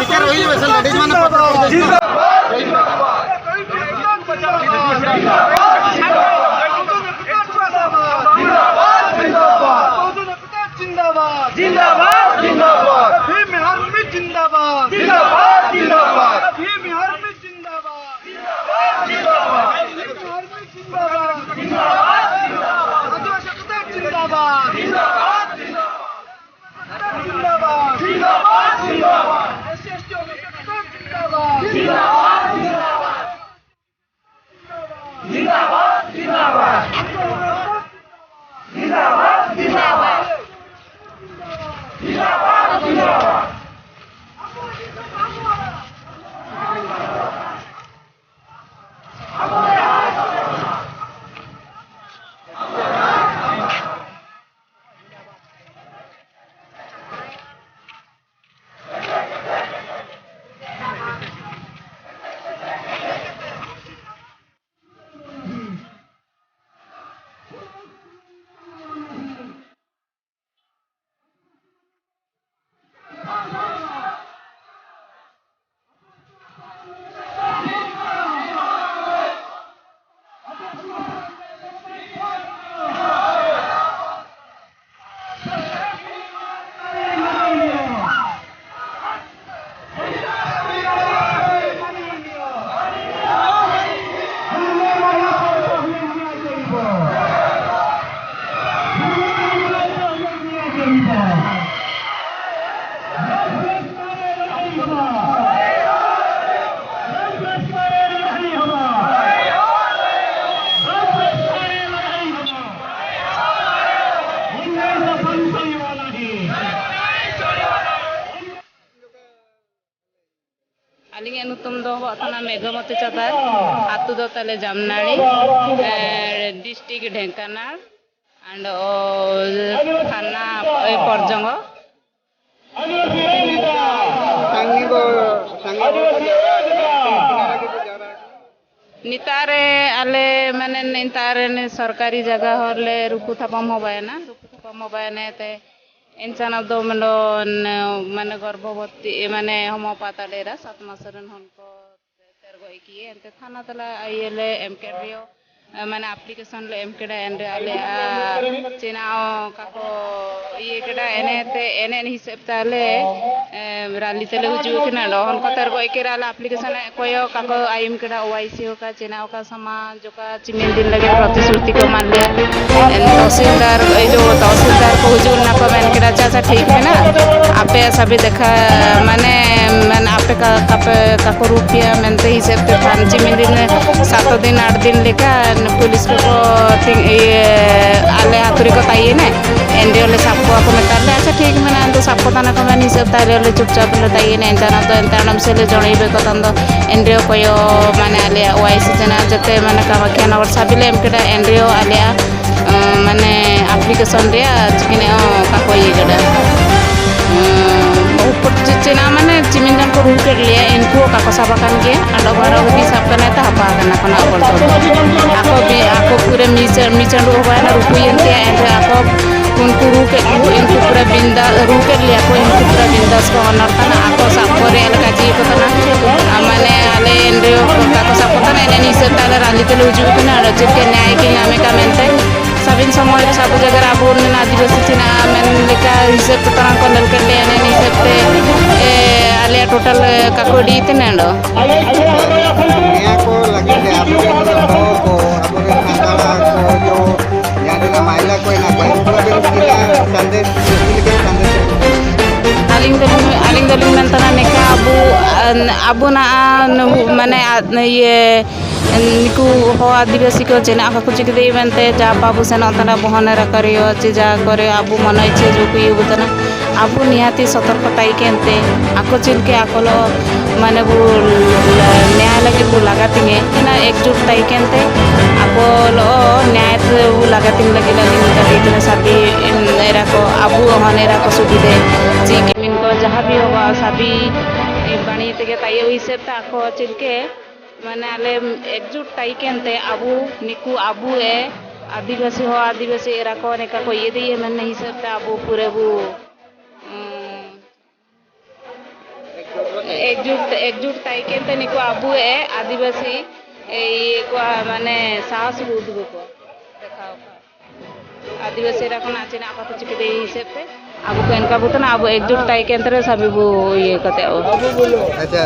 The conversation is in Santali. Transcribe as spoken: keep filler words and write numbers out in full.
ᱴᱤᱠᱟᱹ ᱨᱮ ᱦᱩᱭᱩᱜᱼᱟ ᱥᱮ ᱞᱮᱰᱤᱡᱽ ᱢᱟᱱᱮ ᱯᱨᱚᱛᱮᱠ ᱯᱨᱚᱫᱮᱥ ᱫᱚ? जिंदाबाद, जिंदाबाद। भीम आर्मी जिंदाबाद। जिंदाबाद, जिंदाबाद। भीम आर्मी जिंदाबाद। जिंदाबाद, जिंदाबाद। भीम आर्मी जिंदाबाद। जिंदाबाद, जिंदाबाद। आदिवासी एकता जिंदाबाद। जिंदाबाद, जिंदाबाद। जिंदाबाद, जिंदाबाद। एससी एसटी एकता जिंदाबाद। जिंदाबाद, जिंदाबाद। जिंदाबाद, जिंदाबाद। जिंदाबाद, जिंदाबाद। जिंदाबाद, जिंदाबाद। ᱟᱹᱞᱤᱧᱟᱜ ᱧᱩᱛᱩᱢ ᱫᱚ ᱦᱩᱭᱩᱜ ᱠᱟᱱᱟ ᱢᱮᱜᱷᱚᱢᱚᱛᱤ ᱪᱟᱫᱟᱨ, ᱟᱹᱛᱩ ᱫᱚ ᱛᱟᱞᱮ ᱡᱟᱢᱱᱟᱲᱤ, ᱮ, ᱰᱤᱥᱴᱨᱤᱠᱴ ᱰᱷᱮᱝᱠᱟᱱᱟᱞ, and, ᱚ, ᱛᱷᱟᱱᱟ, ᱮ, ᱯᱚᱨᱡᱚᱝᱜᱚ᱾ ᱥᱟᱸᱜᱮ ᱠᱚ, ᱥᱟᱸᱜᱮ ᱦᱚᱲ ᱠᱚ ᱡᱟᱣᱨᱟ ᱟᱠᱟᱱᱟ, ᱛᱤᱱᱟᱹᱜ ᱨᱮᱜᱮ ᱠᱚ ᱡᱟᱣᱨᱟ ᱟᱠᱟᱱᱟ᱾ ᱱᱮᱛᱟᱨ ᱨᱮ ᱟᱞᱮ, ᱢᱟᱱᱮ, ᱱᱮᱛᱟᱨ ᱨᱮ ᱥᱚᱨᱠᱟᱨᱤ ᱡᱟᱭᱜᱟ ᱦᱚᱲ ᱞᱮ ᱨᱩᱠᱩ ᱛᱷᱟᱯᱟᱢ ᱦᱚᱸ ᱵᱟᱭᱱᱟ, ᱨᱩᱠᱩ ᱛᱷᱟᱯᱟᱢ ᱦᱚᱸ ᱵᱟᱭᱱᱟ ᱛᱮ ᱮᱱᱠᱷᱟᱱ ᱟᱫᱚ ᱢᱟᱱᱮ, ᱢᱟᱱᱮ ᱜᱚᱨᱵᱷᱚᱵᱚᱛᱤ, ᱢᱟᱱᱮ ᱦᱚᱢᱚᱯᱟᱛ ᱟᱞᱮᱨᱟ ᱥᱟᱛ ᱢᱟᱥ ᱨᱮᱱ ᱦᱚᱱ ᱠᱚ ᱛᱮᱨ ᱜᱚᱡ ᱠᱤᱭᱟᱹ᱾ ᱮᱱᱛᱮ ᱛᱷᱟᱱᱟ ᱛᱟᱞᱟ ᱤᱭᱟᱹ ᱞᱮ ᱮᱢ ᱠᱮᱫ ᱨᱮᱭᱚ, ᱢᱟᱱᱮ ᱟᱯᱞᱤᱠᱮᱥᱚᱱ ᱞᱮ ᱮᱢ ᱠᱮᱫᱟ᱾ ᱮᱱᱨᱮ ᱟᱞᱮᱭᱟᱜ ᱪᱮᱱᱟᱣ ᱠᱟᱠᱚ ᱤᱭᱟᱹ ᱠᱮᱫᱟ᱾ ᱮᱱᱮ ᱛᱮ ᱮᱱᱮ ᱦᱤᱥᱟᱹᱵ ᱛᱟᱞᱮ, ᱮ, ᱨᱟᱞᱤ ᱛᱮᱞᱮ ᱦᱤᱡᱩᱜ ᱠᱟᱱᱟ᱾ ᱰᱚᱦᱚᱱ ᱠᱚ ᱛᱮᱨ ᱜᱚᱡ ᱠᱮᱫᱟ᱾ ᱟᱞᱮ ᱟᱯᱞᱤᱠᱮᱥᱚᱱ ᱠᱚᱭᱚᱜ ᱠᱟᱠᱚ ᱟᱭᱤᱢ ᱠᱮᱫᱟ, ᱳᱣᱟᱭᱥᱤ ᱦᱚᱸ ᱠᱟ ᱪᱮᱱᱟᱣ ᱠᱟ ᱥᱟᱢᱟ ᱡᱚᱠᱟ ᱪᱤᱢᱤᱱ ᱫᱤᱱ ᱞᱟᱹᱜᱤᱫ ᱯᱨᱚᱛᱤᱥᱨᱩᱛᱤ ᱠᱚ ᱮᱢᱟᱫ ᱞᱮᱭᱟ᱾ ᱮᱱ ᱛᱚᱦᱥᱤᱞᱫᱟᱨ, ᱮᱭ ᱡᱚ ᱛᱚᱦᱥᱤᱞᱫᱟᱨ ᱠᱚ ᱦᱤᱡᱩᱜ ᱞᱮᱱᱟ ᱠᱚ, ᱢᱮᱱ ᱠᱮᱫᱟ, "ᱟᱪᱪᱷᱟ, ᱟᱪᱪᱷᱟ, ᱴᱷᱤᱠ ᱢᱮᱱᱟᱜᱼᱟ, ᱟᱯᱮᱭᱟᱜ ᱥᱟᱵᱤ ᱫᱮᱠᱷᱟ, ᱢᱟᱱᱮ, ᱢᱟᱱᱮ ᱟᱯᱮ ᱠᱟ-, ᱠᱟᱯᱮ, ᱠᱟᱠᱚ ᱨᱩᱯ ᱯᱮᱭᱟ ᱢᱮᱱᱛᱮ ᱦᱤᱥᱟᱹᱵ ᱛᱮ ᱛᱷᱟᱱ ᱪᱤᱢᱤᱱ ᱫᱤᱱ ᱥᱟᱛ ᱫᱤᱱ, ᱟᱴ ᱫᱤᱱ ᱞᱮᱠᱟ ᱯᱩᱞᱤᱥ ᱠᱚᱠᱚ ᱛᱤᱝ-, ᱤᱭᱟᱹ, ᱟᱞᱮ ᱟᱹᱛᱩ ᱨᱮᱠᱚ ᱛᱟᱭᱤᱱᱟ, ᱮᱱ ᱰᱤ ᱳ ᱞᱮ ᱥᱟᱵ ᱠᱚᱣᱟ ᱠᱚ ᱢᱮᱛᱟᱫ ᱞᱮ᱾ ᱟᱪᱪᱷᱟ, ᱴᱷᱤᱠ ᱢᱮᱱᱟᱜᱼᱟ, ᱮᱱᱛᱮ ᱥᱟᱵ ᱠᱚ ᱛᱟᱦᱮᱱᱟ ᱠᱚ ᱢᱮᱱ ᱦᱤᱥᱟᱹᱵ ᱛᱮ ᱟᱞᱮ ᱦᱚᱸᱞᱮ ᱪᱩᱯᱪᱟᱯ ᱞᱮ ᱛᱟᱭᱤᱱᱟ᱾ ᱮᱱᱛᱮ ᱚᱱᱟ ᱫᱚ ᱮᱱᱛᱮ ᱚᱱᱟ ᱵᱤᱥᱚᱭ ᱞᱮ ᱡᱚᱲᱟᱣ ᱵᱮ ᱠᱚ ᱛᱟᱦᱮᱱ ᱫᱚ᱾ ᱮᱱ ᱰᱤ ᱳ ᱠᱚᱭᱚ, ᱢᱟᱱᱮ, ᱟᱞᱮᱭᱟᱜ ᱳᱣᱟᱭᱥᱤ ᱪᱮᱱᱟᱞ ᱡᱟᱛᱮ, ᱢᱟᱱᱮ, ᱠᱟᱢᱟᱠᱷᱤᱭᱟ ᱱᱚᱜᱚᱨ ᱥᱟᱵᱤ ᱞᱮ ᱮᱢ ᱠᱮᱫᱟ, ᱮᱱ ᱰᱤ ᱳ ᱟᱞᱮᱭᱟᱜ, ᱟᱸ, ᱢᱟᱱᱮ, ᱟᱯᱞᱤᱠᱮᱥᱚᱱ ᱨᱮᱭᱟᱜ ᱪᱤᱠᱟᱹ ᱱᱮ ᱚᱠᱟ ᱠᱚ ᱤᱭᱟᱹ ᱠᱮᱫᱟ᱾ ᱩᱸ, ᱵᱚᱦᱩ ᱯᱚᱨᱤᱪᱤᱛ ᱪᱮᱱᱟᱞ, ᱢᱟᱱᱮ, ᱪᱤᱢᱤᱱ ᱜᱟᱱ ᱠᱚ ᱨᱩᱞ ᱠᱮᱫ ᱞᱮᱭᱟ, ᱤᱱᱠᱩ ᱚᱠᱟ ᱠᱚ ᱥᱟᱵ ᱟᱠᱟᱱ ᱜᱮᱭᱟ, ᱟᱫᱚ ᱵᱟᱨᱚ ᱜᱮ ᱥᱟᱵ ᱠᱟᱱᱟᱭ ᱛᱚ ᱦᱟᱯᱟ ᱟᱠᱟᱱᱟ ᱠᱚ ᱱᱟᱜ ᱵᱚᱞ ᱠᱚ᱾ ᱟᱠᱚ ᱵᱤ-, ᱟᱠᱚ ᱯᱩᱨᱟᱹ ᱢᱤᱫ ᱪᱟ-, ᱢᱤᱫ ᱪᱟᱸᱫᱳ ᱦᱚᱸ ᱵᱟᱭ ᱨᱩᱠᱩᱭᱮᱱ ᱛᱮ, ᱮᱱᱨᱮ ᱟᱠᱚ ᱩᱱᱠᱩ ᱨᱩ ᱠᱮᱫ ᱠᱚ, ᱩᱱᱠᱩ ᱯᱩᱨᱟᱹ ᱵᱤᱱᱫᱟ-, ᱨᱩ ᱠᱮᱫ ᱞᱮᱭᱟ ᱠᱚ, ᱩᱱᱠᱩ ᱯᱩᱨᱟᱹ ᱵᱤᱱᱫᱟᱥ ᱠᱚ ᱚᱱᱚᱨ ᱠᱟᱱᱟ, ᱟᱠᱚ ᱥᱟᱵ ᱠᱚ ᱨᱮᱭᱟᱜ ᱞᱮᱠᱟ ᱪᱮᱫ ᱠᱚ ᱠᱟᱱᱟ᱾ ᱟᱨ ᱢᱟᱱᱮ ᱟᱞᱮ ᱮᱱ ᱰᱤ ᱳ ᱠᱚ ᱥᱟᱵ ᱠᱚ ᱠᱟᱱᱟ, ᱮᱱᱮ ᱱᱤᱥᱟᱹᱨ ᱛᱟᱞᱮ ᱨᱟᱸᱡᱤ ᱛᱮᱞᱮ ᱦᱤᱡᱩᱜ ᱠᱟᱱᱟ, ᱟᱫᱚ ᱪᱮᱫ ᱠᱚ ᱧᱟᱭ ᱠᱤ ᱧᱟᱢᱮ ᱠᱟ ᱢᱮᱱᱛᱮ᱾ ᱥᱟᱵᱤᱱ ᱥᱚᱢᱚᱭ ᱨᱮ ᱥᱟᱵ ᱡᱟᱭᱜᱟ ᱨᱮ ᱟᱵᱚ ᱨᱮᱱ ᱟᱹᱫᱤᱵᱟᱹᱥᱤ ᱪᱮᱱᱟᱜ ᱢᱮᱱ ᱞᱮᱠᱟ ᱦᱤᱥᱟᱹᱵ ᱛᱮ ᱛᱟᱲᱟᱢ ᱠᱚ ᱞᱮᱱ ᱠᱮᱫ ᱞᱮ, ᱮᱱᱮ ᱱᱤᱥᱟᱹᱨ ᱛᱮ, ᱮ, ᱟᱞᱮᱭᱟᱜ ᱴᱳᱴᱟᱞ, ᱮ, ᱠᱟᱠᱚ ᱟᱹᱰᱤ ᱛᱮ ᱱᱮᱸᱰᱚ᱾ ᱱᱤᱭᱟᱹ ᱠᱚ ᱞᱟᱹᱜᱤᱫ ᱛᱮ ᱟᱵᱚᱨᱮᱱ ᱦᱚᱲ ᱠᱚ, ᱟᱵᱚᱨᱮᱱ ᱥᱟᱱᱛᱟᱲ ᱠᱚ, ᱡᱚ ᱡᱟᱦᱟᱸ ᱛᱤᱱᱟᱹᱜ ᱢᱟᱭᱞᱟ ᱠᱚ ᱦᱮᱱᱟᱜ ᱠᱚᱣᱟ, ᱩᱱᱠᱩ ᱟᱵᱮᱱ ᱪᱮᱫ ᱞᱮᱠᱟ ᱥᱟᱸᱫᱮᱥ, ᱪᱮᱫ ᱞᱮᱠᱟ ᱥᱟᱸᱫᱮᱥ ᱮᱢ ᱠᱟᱱᱟ? ᱟᱹᱞᱤᱧ ᱫᱚᱞᱤᱧ, ᱟᱹᱞᱤᱧ ᱫᱚᱞᱤᱧ ᱢᱮᱱ ᱛᱟᱦᱮᱱᱟ ᱱᱤᱝᱠᱟ ᱟᱵᱚ, ᱟᱵᱚᱱᱟᱜ ᱢᱟᱱᱮ ᱤᱭᱟᱹ ᱱᱩᱠᱩ ᱦᱚᱲ ᱟᱹᱫᱤᱵᱟᱹᱥᱤ ᱠᱚ ᱪᱮᱱᱟᱜ ᱠᱟᱠᱚ ᱪᱤᱠᱟᱹᱛᱮ ᱢᱮᱱᱛᱮ ᱡᱟ ᱵᱟᱵᱚ ᱥᱮᱱᱚᱜ ᱛᱟᱦᱮᱱᱟ ᱵᱚᱦᱚᱱᱮ ᱨᱟᱠᱟᱨᱤᱭᱚ ᱪᱮ ᱡᱟ ᱠᱚᱨᱮ ᱟᱵᱚ ᱢᱚᱱᱮ ᱤᱪᱪᱷᱟᱹ ᱡᱚ ᱠᱚ ᱤᱭᱟᱹ ᱵᱚ ᱛᱟᱦᱮᱱᱟ᱾ ᱟᱵᱚ ᱱᱤᱦᱟᱹᱛᱤ ᱥᱚᱛᱚᱨᱠᱚ ᱛᱟᱭ ᱠᱮᱱᱛᱮ ᱟᱠᱚ ᱪᱮᱫ ᱞᱮᱠᱟ ᱟᱠᱚ ᱞᱚ ᱢᱟᱱᱮ ᱵᱚ ᱱᱮᱭᱟᱭ ᱞᱟᱹᱜᱤᱫ ᱵᱚ ᱞᱟᱜᱟ ᱛᱤᱧᱟᱹ ᱚᱱᱟ ᱮᱠᱡᱩᱴ ᱛᱟᱭ ᱠᱮᱱᱛᱮ ᱟᱠᱚ ᱞᱚ ᱱᱮᱭᱟᱭ ᱛᱮ ᱵᱚ ᱞᱟᱜᱟ ᱛᱤᱧ ᱞᱟᱹᱜᱤᱫ ᱟᱹᱞᱤᱧ ᱞᱟᱹᱜᱤᱫ ᱛᱤᱱᱟᱹᱜ ᱥᱟᱵᱤ ᱮᱨᱟ ᱠᱚ ᱟᱵᱚ ᱦᱚᱸ ᱮᱨᱟ ᱠᱚ ᱥᱩᱵᱤᱫᱷᱮ ᱪᱮᱫ ᱠᱤᱢᱤᱱ ᱠᱚ ᱡᱟᱦᱟᱸ ᱵᱤ ᱦᱚᱸ ᱥᱟᱵᱤ ᱵᱟᱹᱱᱤ ᱛᱮᱜᱮ ᱛᱟᱭᱚ ᱦᱤᱥᱟᱹᱵ ᱛᱮ ᱟᱠᱚ ᱪᱮᱫ ᱠᱮ ᱢᱟᱱᱮ ᱟᱞᱮ ᱮᱠᱡᱩᱴ ᱛᱟᱭ ᱠᱮᱱᱛᱮ ᱟᱵᱚ ᱱᱤᱠᱩ ᱟᱵᱚ ᱮ ᱟᱹᱫᱤᱵᱟᱹᱥᱤ ᱦᱚᱸ ᱟᱹᱫᱤᱵᱟᱹᱥᱤ ᱮᱨᱟ ᱠᱚ ᱱᱮᱠᱟ ᱠᱚ ᱤᱭᱟᱹ ᱫᱤᱭᱮ ᱢᱮᱱ ᱦᱤᱥᱟᱹᱵ ᱛᱮ ᱟᱵᱚ ᱯᱩᱨᱟᱹ ᱵᱚ, ᱩᱸ, ᱮᱠᱡᱩᱴ, ᱮᱠᱡᱩᱴ ᱛᱟᱭ ᱠᱮᱱ ᱛᱮ ᱱᱤᱠᱩ ᱟᱵᱚ ᱮ ᱟᱹᱫᱤᱵᱟᱹᱥᱤ ᱮ ᱤᱭᱟᱹ ᱠᱚᱣᱟ ᱢᱟᱱᱮ ᱥᱟᱦᱚᱥ ᱵᱚ ᱩᱫᱩᱜ ᱟᱠᱚᱣᱟ, ᱫᱮᱠᱷᱟᱣ ᱟᱠᱚᱣᱟ᱾ ᱟᱹᱫᱤᱵᱟᱹᱥᱤ ᱮᱨᱟ ᱠᱚ ᱱᱟᱪᱮ ᱱᱟᱜ ᱠᱟᱛᱷᱟ ᱪᱤᱠᱟᱹᱛᱮ ᱦᱤᱥᱟᱹᱵ ᱛᱮ ᱟᱵᱚ ᱠᱚ ᱮᱱᱠᱟ ᱵᱚ ᱛᱟᱦᱮᱱᱟ, ᱟᱵᱚ ᱮᱠᱡᱩᱴ ᱛᱟᱭ ᱠᱮᱱ ᱛᱮ ᱨᱮ ᱥᱟᱵᱤ ᱵᱚ ᱤᱭᱟᱹ ᱠᱟᱛᱮ ᱟᱵᱚ᱾ ᱟᱪᱪᱷᱟ᱾